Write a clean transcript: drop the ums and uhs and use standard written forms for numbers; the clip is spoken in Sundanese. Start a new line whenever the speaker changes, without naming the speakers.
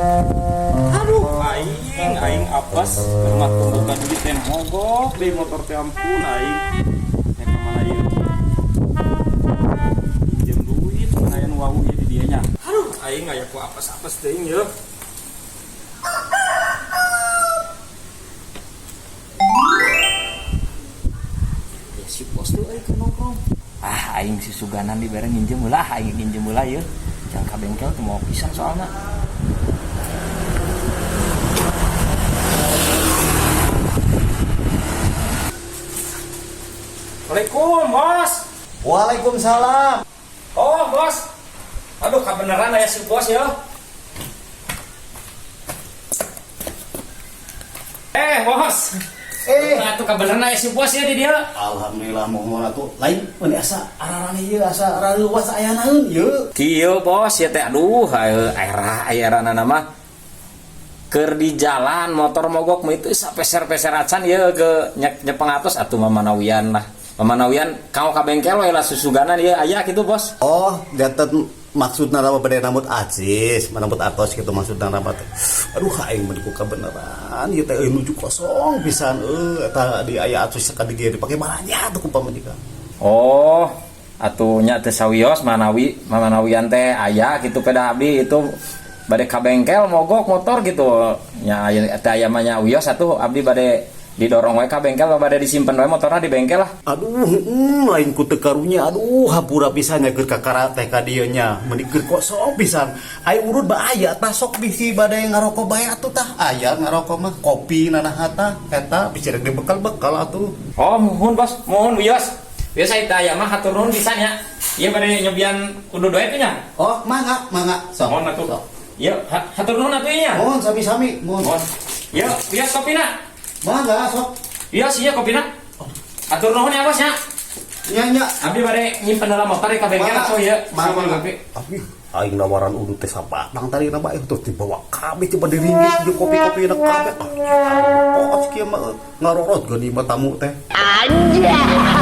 Aduh, aing aing apes keur mah teu duit teh mogok deui motor teh, ampun aing. Ya ka mana ieu? Pinjem duit mana aya nu wawuh ieu di dieu nya. Aduh, aing aya ku apes-apes teuing yeuh.
Ya, si bos tuh euy keur nongkrong. Ah, aing si suganan dibere nginjem heula, ah, aing nginjem heula ieu. Jang ka bengkel teu mau pisan soalna.
Assalamualaikum, Bos.
Waalaikumsalam.
Oh, Bos. Aduh, kebenaran aya si bos ya. Eh, Bos.
Eh,
Atuh kebenaran aya si bos ya di dieu.
Alhamdulillah, mohon atuh. Lain meuni asa ararane ieu, asa rareuwas, aya naon ieu?
Kieu, Bos, ya teh, aduh, era era nama keur di jalan motor mogok mah itu sapeser-peser acan ieu ke nyepeng atos atuh mamanawian lah. Mamanawian kanggo ka bengkel we lah, susuganan ieu aya gitu, Bos.
Oh, janten maksudna nama bade nambut acis, nambut atos gitu maksudna nama teh. Aduh, aing mah ku kabeneran ieu teh euy nuju kosong pisan euy, eta di aya atos sakadi ge dipake balanja atuh ku pamajikan.
Oh, atuh nya teu sawios manawi mamanawian teh aya gitu, peda abdi itu bade ka bengkel mogok motor gitu nya, aya teh aya mah nya wios atuh abdi bade didorong we ka bengkel, bade disimpen we motorna di bengkel lah.
Aduh, lain ku teu karunya, aduh, hampura pisan nya keur kakara teh ka dieu nya, meuni keur kosong pisan. Ai urut ba aya tah, sok bisi bade ngarokok bae atuh, tah aya ngarokok mah, kopi nanaha tah eta bisa rek dibekal-bekal atuh.
Oh, muhun, Bos, muhun, wios. Biasa itu aya mah, hatur nuhun pisan nya. Ieu bade nyobian kudu doe nya.
Oh, mangga, mangga. Sok.
Mohon atuh.
Sok.
Ieu hatur nuhun atuh nya.
Mohon sami-sami, mohon.
Mohon. Ieu wios kopina.
Mangga sok.
Wios ieu kopina. Hatur nuhun ya, Bos, nya.
Nya nya.
Abdi bade nyimpen dalam motor ka bengkel
Mangga.
atuh ieu.
Mangga, mangga.
Kopi.
Abi aing nawaran udut teh sabatang tadi na bae terus dibawa kabeh, coba diringgit jeung kopi-kopi na kabeh. Ah, pokok kieu mah ngarorot geuning mah tamu teh.
Anjay.